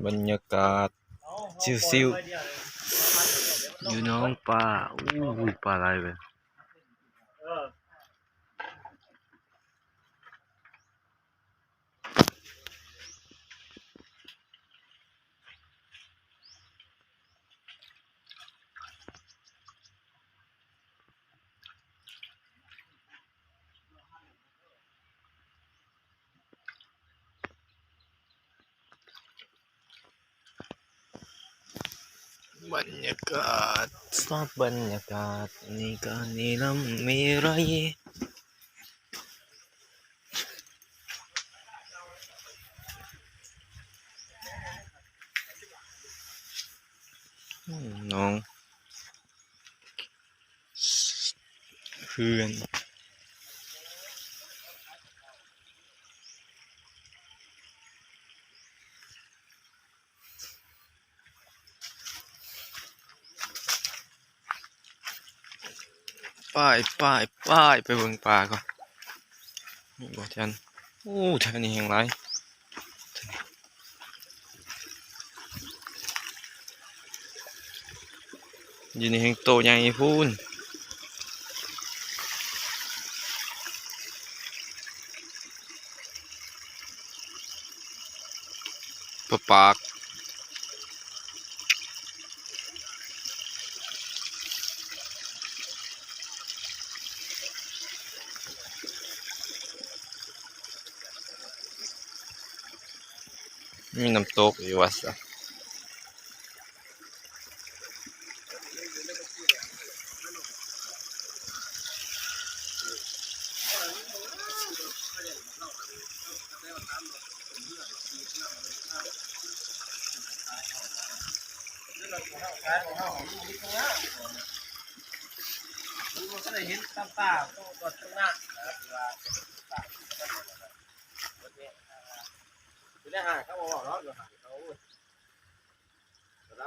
ບັນຍາກາດຊິວໆ ຢູ່ໜອງປາ. ໂອ້ຍ ປາຫຼາຍເວີຍ. ບັນຍາກາດ ຊອບບັນຍາກາດ ນີ້ກະນິລຳມີໄລ. ອືມ ໜອງ ເຂື່ອນ. ໄປ ໄປ ໄປ ໄປເບິ່ງປາກ່ອນ. ນີ້ບໍ່ທັນ. ໂອ້ ແຖວນີ້ແຮງຫຼາຍ. ຢູ່ໃນແຫ່ງໂຕໃຫຍ່ພຸ້ນ. ປາປາກ. ມີນ້ຳຕົກຢູ່ວ່າຊະ.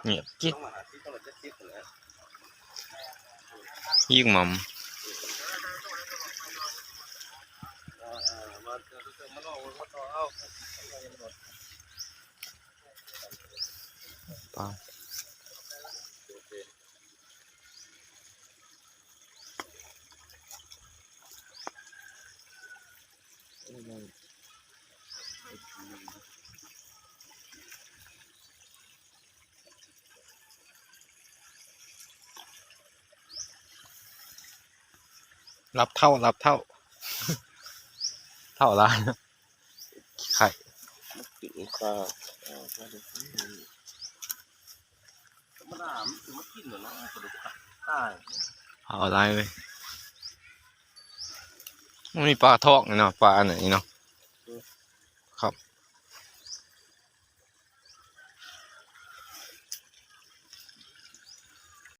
ງຽບກິກ ຍິງໝໍ້າ. ປາ ຫຼັບເທົ້າ ຫຼັບເທົ້າ ເທົ້າຫຼາຍ. ຂີ້ໄຂ້ ກິນຂ້າວ ທຳມະດາ ມັນຊິມາກິນແລ້ວເນາະ ປາດຸກ ຕາຍ ເຜົາຫຼາຍເວີຍ. ມັນມີປາທອກນີ້ເນາະ ປາອັນນີ້ເນາະ. ອືມ ຄັບ